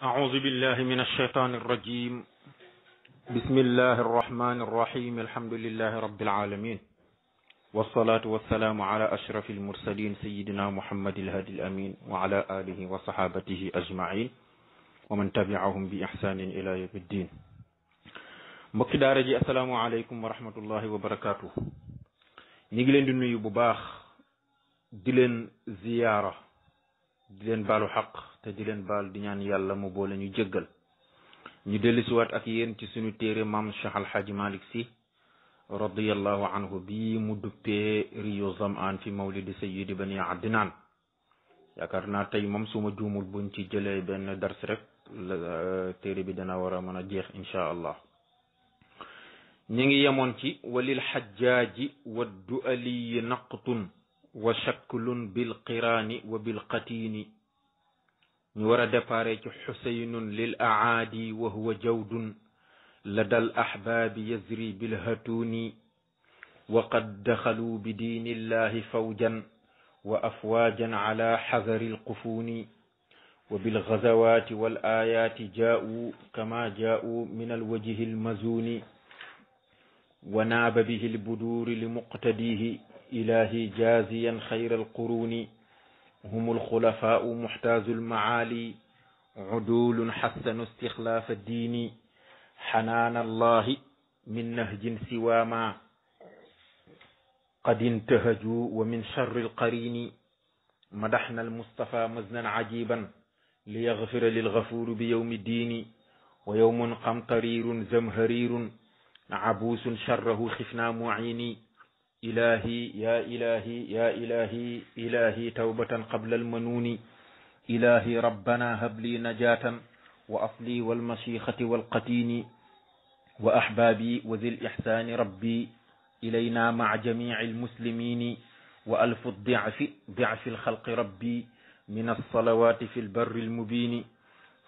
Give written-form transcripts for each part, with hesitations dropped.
أعوذ بالله من الشيطان الرجيم. بسم الله الرحمن الرحيم. الحمد لله رب العالمين، والصلاة والسلام على أشرف المرسلين سيدنا محمد الهادي الأمين وعلى آله وصحابته أجمعين ومن تبعهم بإحسان إلى يوم الدين. mbokki daara ji assalaamu aleykum wa rahmatullahi wa barakaatu. ñi ngi leen di nuyu bu baax, di leen ziyaara, di leen baalu xaq te di leen baal di ñaan yàlla mu boole ñu jéggal. ñu dellusiwaat ak yéen ci suñu téere maam Cheikh Alxaaji Malick Sy radiyallahu anhu bi mu duppee Riyu Zamaan fi mawlidi sayyidi bani Adnaan. yaakaar naa tey moom suma juumul buñ ci jëlee benn dars rek téere bi dana war a mën a jeex insha allah. ñi ngi yemoon ci walil xajjaaji wa du'aliyi naqtun wa shaklun bil qiraani wa bil qatiini. ñu war a déparé ci xusaynun lil aadi wa huwa jawdun ladal ahbaabi yazri bil hatuuni. wa qad daxalu bi diinillahi fawjan wa afwaajan ala xazari alqufuuni. wa bil gazawaati wal aayaati jaa'u kama jaa'u min alwajhi almazuuni. wa naaba bihi albuduuri limuqtadiihi ilaahi jaaziyan xayra alquruuni. هم الخلفاء محتاز المعالي عدول حسن استخلاف الدين. حنان الله من نهج سوى ما قد انتهجوا ومن شر القرين. مدحنا المصطفى مزنا عجيبا ليغفر للغفور بيوم الدين. ويوم قمطرير زمهرير عبوس شره خفنا معيني. إلهي يا إلهي يا إلهي إلهي توبة قبل المنون. إلهي ربنا هب لي نجاة وأصلي والمشيخة والقتين. وأحبابي وذي الإحسان ربي إلينا مع جميع المسلمين. وألف ضعف الخلق ربي من الصلوات في البر المبين.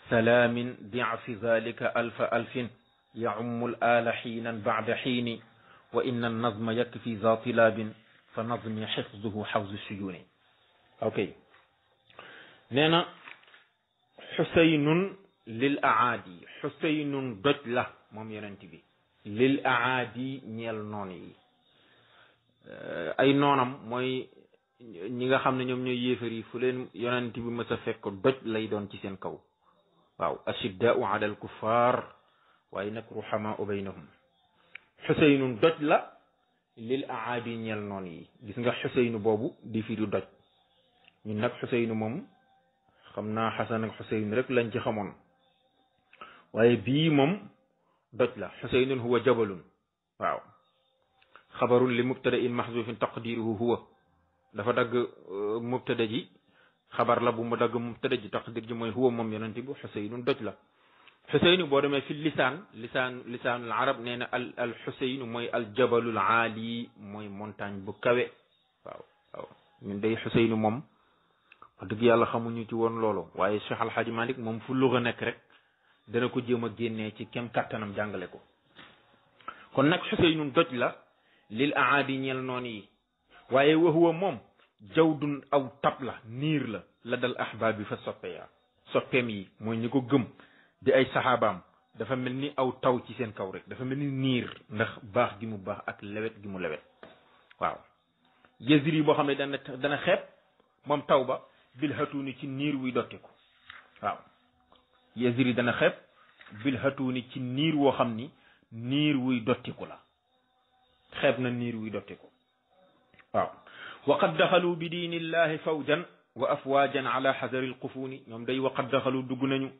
سلام ضعف ذلك ألف ألف يعم الآل حينا بعد حين. wa inna nazma yakfi za tilabin fa nazmi xifzuhu xawzu sujuni. ok, nee na xusaynun lil aadi. xusaynun doj la moom yonent bi lil aadi ñeel noon yi. ay noonam mooy ñi nga xam ne ñoom ñooy yéefar yi, fu leen yonent bi mës a fekk doj lay doon ci seen kaw. waaw, ashiddaau ala al kuffar waaye nag ruhamaa baynahum. xuseynun doj la lil aadi ñeel noon yi. gis nga xuseynu boobu di firi doj. ñun nag xuseynu moom xam naa xasan ak xuseynu rek lañ ci xamoon, waaye bii moom doj la. xuseynun huwa jabalun. waaw, xabarun li mubtada in maxzufin taqdiruhu huwa. dafa dagg mubtada ji, xabar la bu mu dagg mubtada ji, taqdir ji mooy huwa moom yonent bi. xuseynun doj la. xuseynu boo demee fi lisaanul arab nee na al xuseynu mooy al jabalul aali, mooy montagne bu kawe. waaw ñun day xuseynu moom wax dëgg yàlla xamuñu ci woon loolu, waaye Cheikh Alxaaji Malik moom fu luga nekk rek dana ko jéem a génnee ci kem kàttanam jàngale ko. kon nag xuseynu doj la lil aadi ñeel noon yi, waaye wa huwa moom jawdun aw tab la, niir la dal ahbaab bi fa soppeem yi mooy ñi ko gëm di ay saxaabaam. dafa mel ni aw taw ci seen kaw rek, dafa mel ni niir ndax baax gi mu baax ak lewet gi mu lewet. waaw, yasri boo xam ne dana xeeb moom taw ba bil hatuuni ci niir wuy dottiku. waaw, yasri dana xeeb bil hatuuni ci niir woo xam ni niir wuy dottiku la. xeeb na niir wuy dottiku. waaw, wa qad daxalu bi diinillahi fawjan wa afwaajan ala xazari alqufuuni. ñoom day wa qad daxalu dugg nañu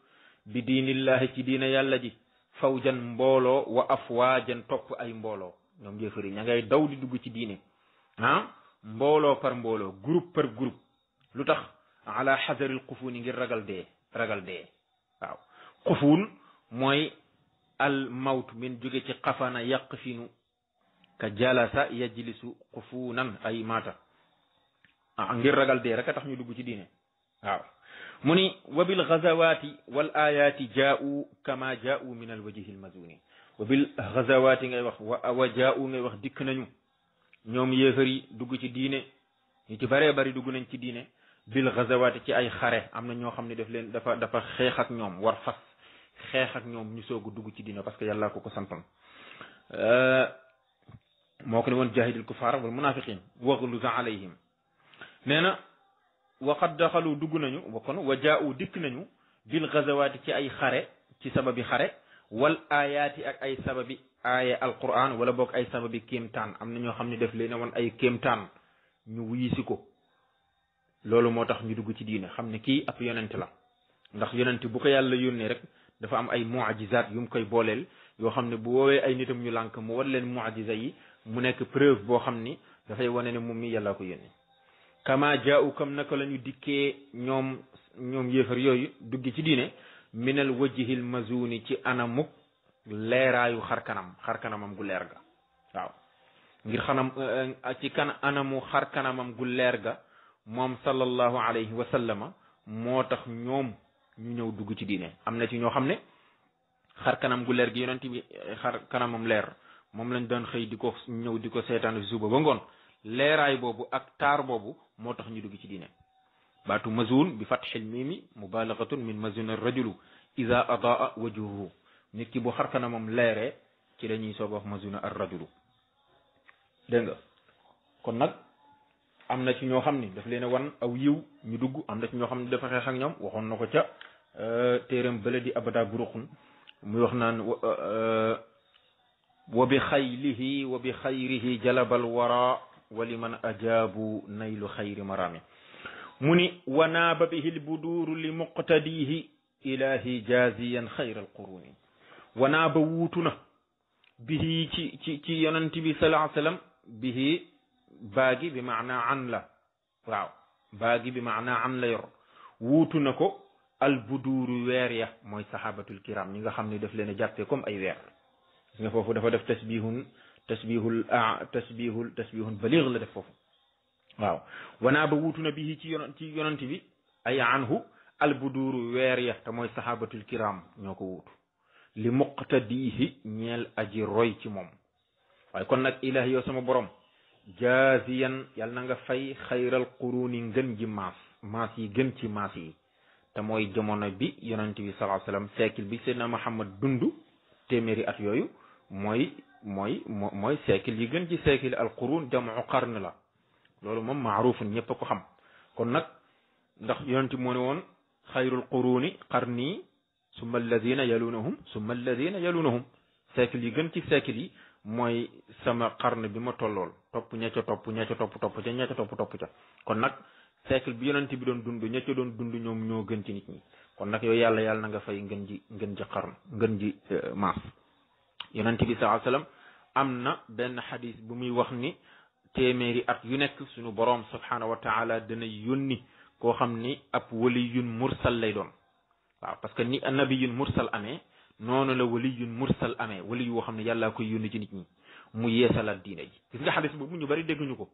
bi diinillahi ci diina yàlla ji fawjan mbooloo wa afwaajan topp ay mbooloo. ñoom jëfëri ña ngay daw di dugg ci diine, mbooloo par mbooloo, groupe par groupe. lu tax? ala xazaril xufuuni, ngir ragal dee. waaw, xufuun mooy al mawt min jóge ci xafana yaqfinu ka jalasa yajlisu xufuunan ay maata. ngir ragal dee rek a tax ñu dugg ci diine. waaw, mu ni wa bil gazawaati wal ayaati jaa'u kama jaa'u min al wajhi al mazuni. wa bil gazawaati ngay wax wa jaa'u ngay wax dikk nañu ñoom yéefar yi dugg ci diine. ñu ci bëree bëri dugg nañ ci diine bil gazawaati ci ay xare am na ñoo xam ne daf leen dafa xeex ak ñoom war fas xeex ak ñoom ñu soog a dugg ci diina parce que yàlla ko santoon moo ko ne woon jahidil kufaar wal munafiqin waghluz alayhim nee na waqad daxalu dugg nañu kon wa jaa'u dikk nañu bil gazawaati ci ay xare ci sababi xare wal ayaati ak ay sababi aaya alquran wala boog ay sababi kéemtaan am na ñoo xam ne def leen woon ay kéemtaan ñu wuyisi ko loolu moo tax ñu dugg ci diine xam ne kii ab yonent la ndax yonent bu ko yàlla yónnee rek dafa am ay mu'jizaat yu mu koy booleel yoo xam ne bu woowee ay nitam ñu lànk mu war leen mu'jiza yi mu nekk preuve boo xam ni dafay wane ne moom mi yàllaa ko yónnee kama jaa'u kam naka la ñu dikkee ñoom yéefar yooyu dugg ci diine minal wajhil mazuni ci anamuk leeraayu xarkanamam gu leer ga waaw ngir ci anamu xarkanamam gu leer ga moom sallallahu alayhi wa sallama moo tax ñoom ñu ñëw dugg ci diine am na ci ñoo xam ne xarkanam gu leer gi yonent bi xarkanamam leer moom lañ doon xëy di ko ñëw di ko seetaan fi suba ba ngoon leeraay boobu ak taar boobu moo tax ñu dugg ci diine baatu mazun bi fatxil mimi mubalagatun min mazun ar-rajulu ida adaa wajhuhu nit ki bu xarkanamam leeree ci la ñuy soog a wax mazun ar-rajulu dégg nga kon nag am na ci ñoo xam ni daf leen a wan aw yiw ñu dugg am na ci ñoo xam ne dafa xeex ak ñoom waxoon na ko ca téeram bële di abada buruxun muy wax naan wa bi xaylihi wa bi xayrihi jalabal wara wa liman ajaabu naylu xayri marami mu ni wanaaba bihi lbuduuru li muqtadihi ilahi jaziyan xayra alquruni wanaaba wuutu na bihi ci yonent bi sallallahu alayhi wa sallam bihi baagi bi maana an la waaw baagi bi maana an la yor wuutu na ko albuduuru weer ya mooy sahabatul kiram ñi nga xam ne daf leen a jàppee comme ay weer nga foofu dafa def tasbihun baligh la def foofu waaw wanaa ba wuutu na bii ci yonent bi ay anhu albuduuru weer ya te mooy sahabatul kiram ñoo ko wuutu li muqtadihi ñeel aji roy ci moom waaye kon nag ilahi yow sama borom jaziyan yàlla na nga fay xayral quruni ngën ji maas yi gën ci maas yi te mooy jamono bi yonent bi sallallahu alayhi wasallam siècle bi Seydina Muhammad dund téeméeri at yooyu mooy siècle yi gën ci siècle al qurun jamu qarn la loolu moom maarufun ñëpp a ko xam kon nag ndax yonent moo ne woon xayrul quruni qarni summa alladina yalunahum summa alladina yalunahum siècle yi gën ci siècle yi mooy sama qarn bi ma tollool topp ña ca topp ca kon nag siècle bi yonent bi doon dund ña ca doon dund ñoom ñoo gën ci nit ñi kon nag yow yàlla na nga fay ngën ji qarn ngën ji maas yonent bi sallallahu alayhi wasallam am na benn xadis bu muy wax ni téeméeri at yu nekk suñu boroom subhanahu wa taala dana yónni koo xam ni ab waliyun mursal lay doon waaw parce que ni nabiyun mursal amee noonu la waliyun mursal amee wali woo xam ne yàllaa koy yónni ci nit ñi mu yeesalaat diine ji gis nga xadis boobu ñu bari dégguñu ko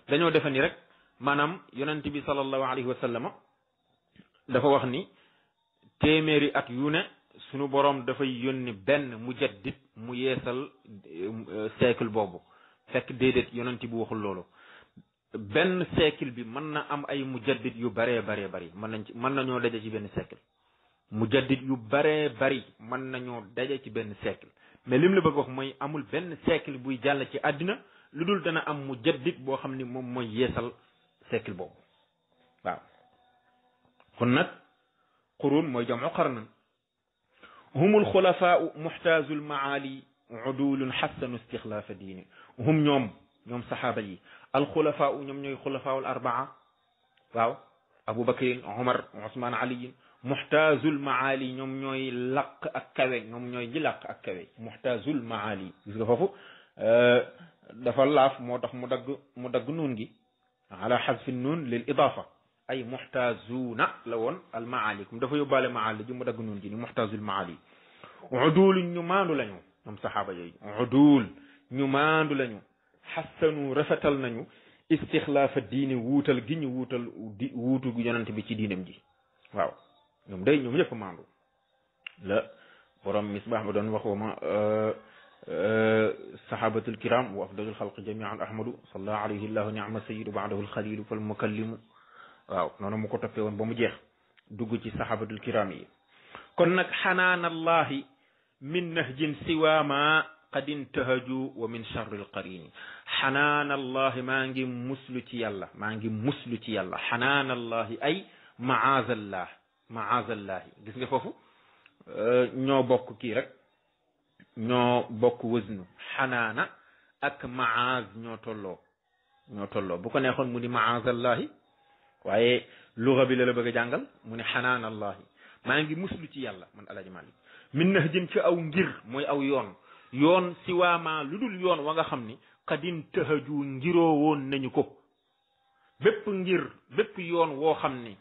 dañoo defe ni rek maanaam yonent bi sallallahu alayhi wa sallam dafa wax ni téeméeri at yu ne suñu boroom dafay yónni benn mujaddid mu yeesal siècle boobu fekk déedéet yonent bi waxul loolu benn siècle bi mën na am ay mujaddid yu baree bari mën nañoo daje ci benn siècle mujaddid yu baree bari mën nañoo daje ci benn siècle mais lim la bëgg wax mooy amul benn siècle buy jàll ci àddina lu dul dana am mujaddid boo xam ni moom mooy yeesal siècle boobu waaw kon nag qurun mooy jamu qarnan humul xulafaau muxtaazul maali udulun xassanu istixlaafa diini hum ñoom saxaaba yi alxulafaau ñoom ñooy xulafaul arbaa waaw abubakrin omar osman aliyin muxtaazul maali ñoom ñooy laq ak kawe ñoom ñooy ji laq ak kawe muxtaazul maali gis nga foofu dafa laaf moo tax mu dagg nuun gi ala xasfi nuun lil idaafa ay muxtaazuuna la woon al maali comme dafa yóbbaale maali ji mu dagg nuun gi ni muxtaazul maali udul ñu maandu lañu ñoom saxaaba yooyu udul ñu maandu lañu xassanu rafetal nañu istixlaafa diini wuutal gi ñu wuutu yonent bi ci diinam ji waaw ñoom ñëpp maandu la borom misbaax ba doon wax wa ma sahabatul kiram wa afdalul xalqi jamian ahmadu salla alayhi llahu ni'ma sayyidu ba'dahu alxalilu fal mukallimu waaw noonu mu ko toppee woon ba mu jeex dugg ci sahabatul kiram yi kon nag xanaanallahi min nahjin siwaama qad intahaju wa min charril qarini xanaanallahi maa ngi muslu ci yàlla xanaanallahi ay maazallahi gis nga foofu ñoo bokk kii rek ñoo bokk wëznu xanaana ak maaz ñoo tolloo bu ko neexoon mu ni maazallahi waaye luga bi la bëgg a jàngal mu ne xanaanallahi maa ngi muslu ci yàlla man Alaaji Malik min nahjin ci aw ngir mooy aw yoon siwaama lu dul yoon wa nga xam ni qadin tahaju ngiroo woon nañu ko bépp yoon woo xam ni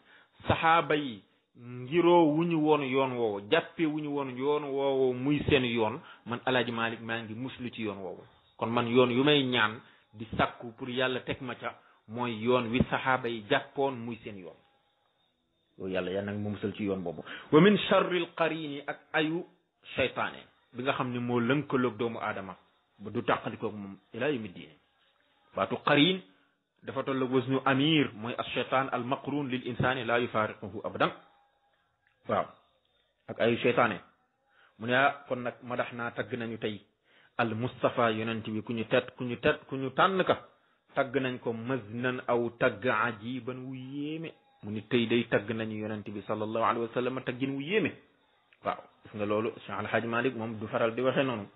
saxaaba yi ngiroo wuñu woon yoon woowu jàppee wuñu woon yoon woowu muy seen yoon man Alaaji Malik maa ngi muslu ci yoon woowu kon man yoon yu may ñaan di sakku pour yàlla teg ma ca mooy yoon wi saxaaba yi jàppoon muy seen yoon yow yàlla nag mu musal ci yoon boobu wa min charril qarini ak ayu cheytaane bi nga xam ne moo lënkaloog doomu aadama ba du tàqalikoog moom ila yawmi diine baatu qarin dafa tolloog wasnu amir mooy as cheytaan al maqrun lil insani la yufariquhu abadan waaw ak ayu cheytaane mu ne kon nag madax naa tagg nañu tey al Mustafa yonent bi ku ñu tànn ka tagg nañ ko maznan aw tagg ajiban wu yéeme mu ni tey day tagg nañu yonent bi sallallahu alayhi wa sallam taggin wu yéeme waaw gis nga loolu Cheikh Alhaji Malik moom du faral di waxee noonu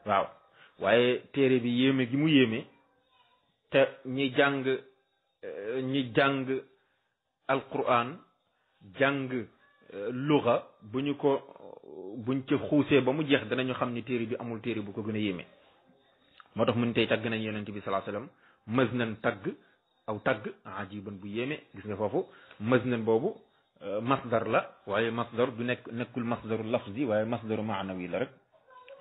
waaw waaye téere bi yéeme gi mu yéeme te ñi jàng alquran jàng luga buñ ci xuusee ba mu jeex danañu xam ni téere bi amul téere bu ko gën a yéeme moo tax mu ni tey tagg nañ yonent bi sallallahu alayhi wa sallam maznan tagg aw tagg ajiban bu yéeme gis nga foofu maznan boobu masdar la waaye masdar du nekkul masdaru lafzi waaye masdaru maanawi la rek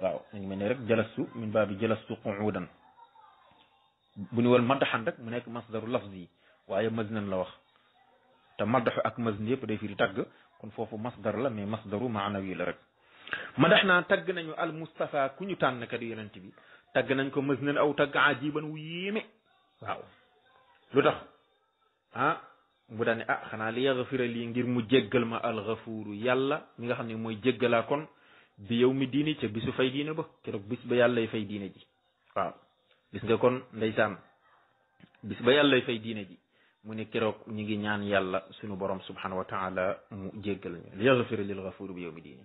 waaw dañu mel ne rek jalastu min baabi jalastu qu'udan bu ñu woon maddaxan rek mu nekk masdaru lafzi waaye maznan la wax te maddaxu ak mazn yëpp day firi tagg kon foofu masdar la mais masdaru maanawi la rek madax naa tagg nañu al Mustafa ku ñu tànn ka di yonent bi tagg nañ ko maznan aw tagg ajiban wu yéeme waaw lu tax mu daane xanaa li yaxfira lii ngir mu jéggal ma alxafuuru yàlla mi nga xam ne mooy jéggalaa kon bi yow mi diini ca bisu fay diine ba keroog bis ba yàllay fay diine ji waaw gis nga kon ndeysaan bis ba yàllay fay diine ji mu ne keroog ñu ngi ñaan yàlla sunu borom subhanahu wa taala mu jéggal ñu li yaxfira lil xafuuru bi yow mi diini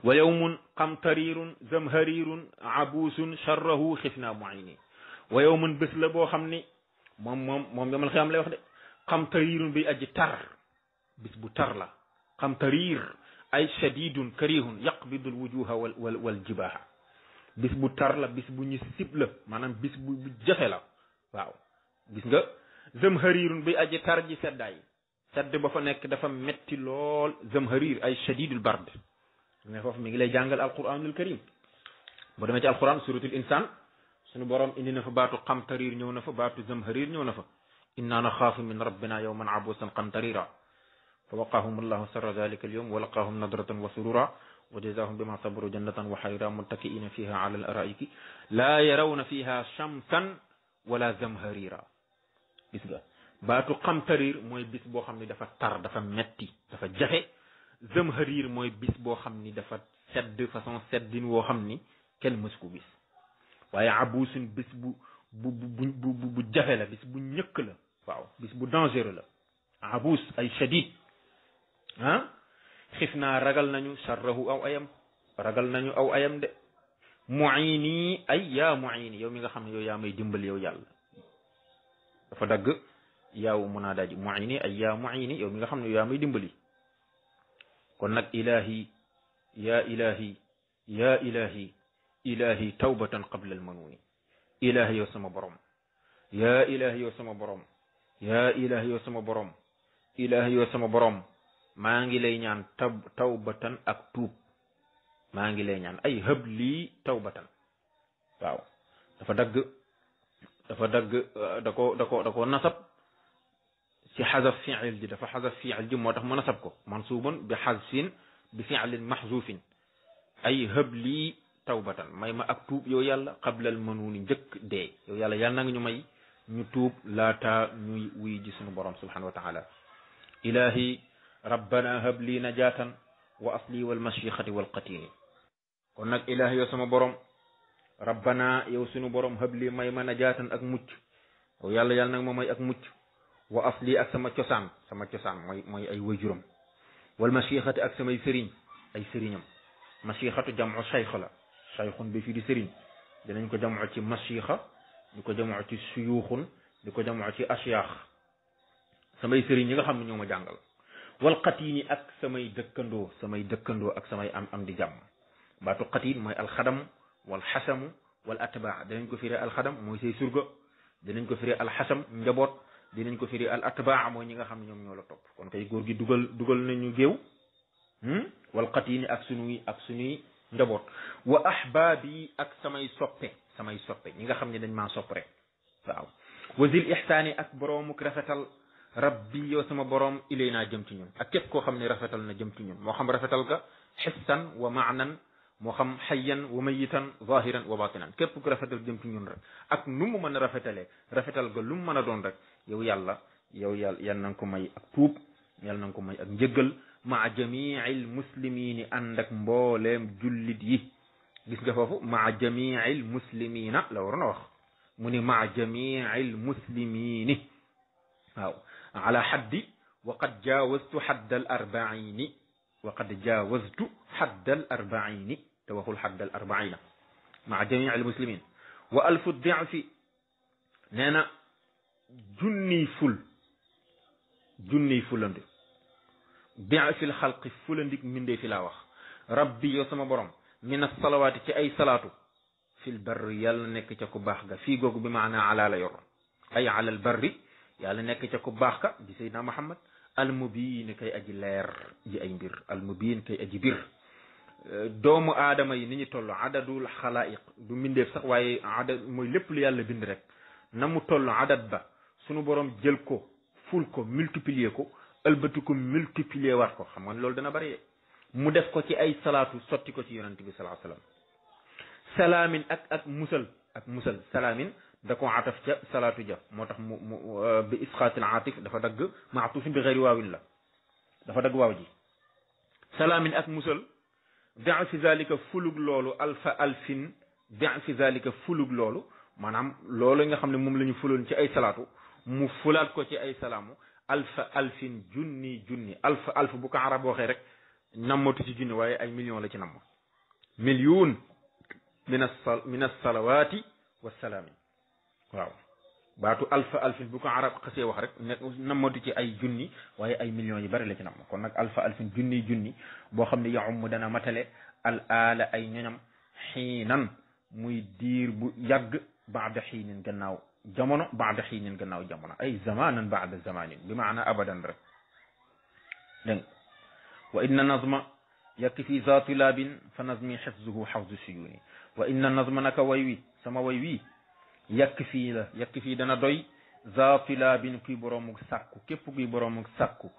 wa yawmun qamtarirun zamharirun abuusun charrahu xifna muayni wa yawmun bés la boo xam ni moom yomal xiyam lay wax de qamtarirun bi aji tar bis bu tar la qamtarir ay shadidun karihun yaqbidu al wujuha wal jibaha bis bu tar la bis bu ñu sib la maanaam bis bu jafe la waaw gis nga zamharirun bi aji tar ji seddaay sedd ba fa nekk dafa metti lool zamharir ay shadidul bard mais foofu mi ngi lay jàngal alquranul karim boo demee ci alquran suratul insan suñu borom indi na fa baatu qamtarir ñëw na fa baatu zamharir ñëw na fa inna naxaafu min rabbina yawman abusan qamtarira fa waqaahum allahu sarra dalika alyawm wa laqaahum nadratan wa surura wa jazaahum bima sabaru jannatan wa xayra muttakiina fiha ala al araiki laa yarawna fiha shamsan wala zamharira gis nga baatu qamtarir mooy bis boo xam ne dafa tar dafa metti dafa jafe zamharir mooy bis boo xam ni dafa sedd façon seddin woo xam ni kenn mës ko gis waaye abusun bis bu jafe la bis bu ñëkk la waaw bis bu dangereux la abus ay shadid xif naa ragal nañu charrahu aw ayam de muini ay yaa muini yow mi nga xam ne yow yaa may dimbali yow yàlla dafa dagg yaaw munaada ji muini ay yaa muini yow mi nga xam ne yow yaa may dimbali kon nag ilahi ilahi tawbatan qabla al manuni ilahi yow sama borom yaa ilahi yow sama borom yaa ilahi yow sama borom ilahi yow sama borom maa ngi lay ñaan tawbatan ak tuub maa ngi lay ñaan ay hëb lii tawbatan waaw dafa dagg da ko nasab ci xasaf fiil ji dafa xasaf fiil ji moo tax mu nasab ko mansuubun bi xasfin bi fiilin maxzufin ay hëb lii tawbatan may ma ak tuub yow yàlla qablal manuuni njëkk dee yow yàlla yàlla na nga ñu may ñu tuub laata ñuy wuy ji sunu borom subhanahu wa taala. ilahi rabbana habli najatan wa asli wal mashiqati wal qatini. kon nag ilahi yow sama borom rabbana yow sunu borom habli may ma najatan ak mucc yow yàlla nag ma may ak mucc wa asli ak sama cosaan mooy ay wajuram wal mashiqati ak samay sëriñ ay sëriñam. mashiqatu jamu shaykh la shaykhun bi fi di sëriñ dinañ ko jamu ci mashiqa di ko jamu ci suyuuxun di ko jamu ci ashyaax samay sëriñ yi nga xam ne ñoo ma jàngal. wal qatini ak samay dëkkandoo ak samay am di jàmm. baatu qatin mooy alxadam wal xasamu wal atbaa dinañ ko firee alxadam mooy say surga dinañ ko firee alxasam njaboot dinañ ko firee al atbaa mooy ñi nga xam ne ñoom ñoo la topp. kon kay góor gi dugal nañu géew. wal qatini ak sunuy njaboot. wa ahbaabi ak samay soppe ñi nga xam ne dañ maa sopp rek waaw. wa zil ihsaani ak boroomuk rafetal rabbi yow sama borom ilay naa jëm ci ñun ak képp koo xam ne rafetal na jëm ci ñun moo xam rafetal ga xissan wa maanan moo xam xayyan wa mayitan zahiran wa batinan képp ku rafetal jëm ci ñun rek ak nu mu mën a rafetal ga lu mu mën a doon rek yow yal na nga ko may ak tuub yal na nga ko may ak njëggal maa jamiil muslimini ànd ak mbooleem jullit yi. gis nga foofu maa jamiil muslimina la waroon a wax mu ni maa jamiil muslimini waaw ala xaddi wa qad jaawaztu xadda al arbaini te waxul xadda al arbaina maa jamiil muslimin wa alfu difi nee na junniy fulandi difil xalqi fulandik mindee fi laa wax rabbi yow sama borom min asalawaati ci ay salaatu fil barri yàlla nekk ca ku baax ga fii googu bi maanaa ala la yor ay ala al barri yàlla nekk ca ku baax ka di sayyidina Muhammad al mubiin kay aji leer ji ay mbir al mubiin kay aji bir doomu aadama yi ni ñu toll adadul xalaayiq du mbindeef sax waaye adad mooy lépp lu yàlla bind rek na mu toll adad ba sunu borom jël ko ful ko multiplier ko ëlbati ko multiplier waat ko xam nga loolu dana bari mu def ko ci ay salaatu sotti ko ci yonent bi sallallahu alayhi wasallam. salaamin ak musal salaamin da ko ataf ca salaatu ja moo tax mu bi isqaatil atif dafa dagg maatufin bi xëyri waawin la dafa dagg waaw ji. salaamin ak musal bi fi zalika fulug loolu alfa alfin bi fi zalika fulug loolu maanaam loolu nga xam ne moom la ñu fuloon ci ay salaatu mu fulaat ko ci ay salaamu alfa alfin junni alf bu ko arab waxee rek nammatu ci junni waaye ay million la ci namm. million min as-salawaati wassalaami waaw baatu alfa alfin bu ko arab xasee wax rek ne nammatu ci ay junni waaye ay millions yi bari la ci namm. kon nag alfa alfin junni boo xam ne yaum dana matale al aala ay ñoñam xiinan muy diir bu yàgg baada xiinin gannaaw jamono ay zamanan baada zamanin bi maana abadan rek dégg nga wa inna nazma yakfi zaatu laabin fa nazmi xifzuhu xawzu suyuni wa inna nazma naka sama way wi yakfi dana doy zaatu laabin kuy boroomu sàkku képp kuy boroomu sàkku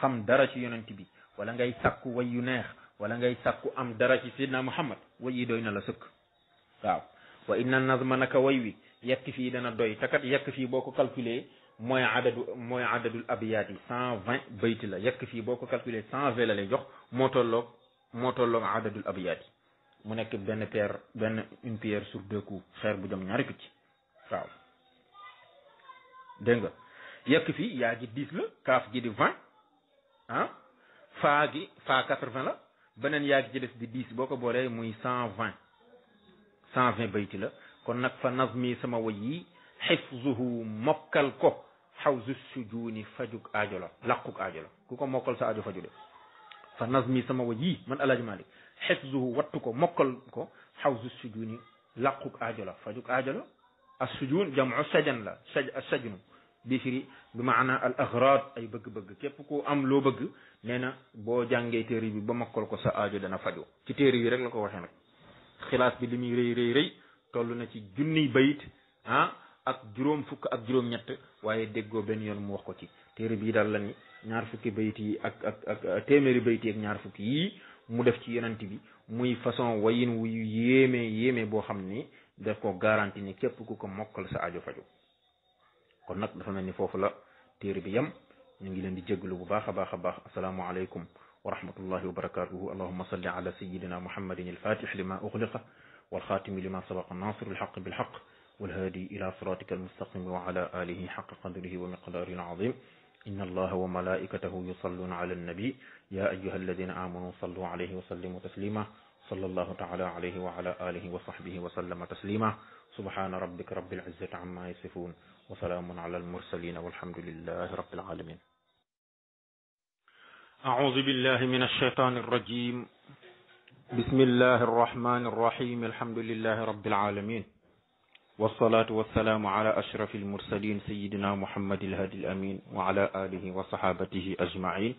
xam dara ci yonent bi wala ngay sàkku way yu neex wala ngay sàkku am dara ci sidna Muhammad way yi doy na la sëkk waaw. wa inna nazma naka way wi yakfi dana doy takat yakfi boo ko calculé mooy adadul abiyaat yi 120 bayti la yakfi boo ko calculé 120 la lay jox moo tolloog adadul abiyaat yi mu nekk une pierre sur deux coups xeer bu jëm ñaari picc waaw dégg nga yakfi yaa gi 10 la kaaf gi di 20 faa 80 la beneen yaa gi ci des di 10 boo ko boolee muy 120 bayti la. kon nag fa nazmi sama way yi xifzuhu mokkal ko xawzu sujuuni fajug aajo la laquk aajo la ku ko mokkal sa aajo faju de fa nazmi sama way yi man Alaaji Malik xifzuhu wattu ko mokkal ko xawzu sujuuni laquk aajo la fajug aajo la as sujuun jamu sajan la sajnu bi firi bi maana al agrad ay bëgg-bëgg képp ku am loo bëgg nee na boo jàngee téere bi ba mokkal ko sa aajo dana faju ci téere bi rek la ko waxee nag xilaas bi li muy rëy toll na ci junniy bayit ak juróom fukk ak juróom ñett waaye déggoo benn yoon mu wax ko ci téere bii daal la ni ñaar fukki bayit yi ak téeméeri bayit yi ak ñaar fukki yii mu def ci yonent bi muy façon wayin wu yéeme boo xam ni daf ko garanti ni képp ku ko mokkal sa aajo faju kon nag dafa mel ni foofu la téere bi yem ñu ngi leen di jégalu bu baax a baax a baax asalaamualeykum wa rahmatullahi wa barakatuhu allahuma salli ala sayidina muhammadin alfatix lima uxliqa والخاتم لما سبق الناصر الحق بالحق والهادي إلى صراطك المستقيم وعلى آله حق قدره ومقداره العظيم إن الله وملائكته يصلون على النبي يا أيها الذين آمنوا صلوا عليه وسلموا تسليما صلى الله تعالى عليه وعلى آله وصحبه وسلم تسليما سبحان ربك رب العزة عما يصفون وسلام على المرسلين والحمد لله رب العالمين أعوذ بالله من الشيطان الرجيم بسم الله الرحمن الرحيم الحمد لله رب العالمين والصلاة والسلام على أشرف المرسلين سيدنا محمد الهادي الأمين وعلى آله وصحابته أجمعين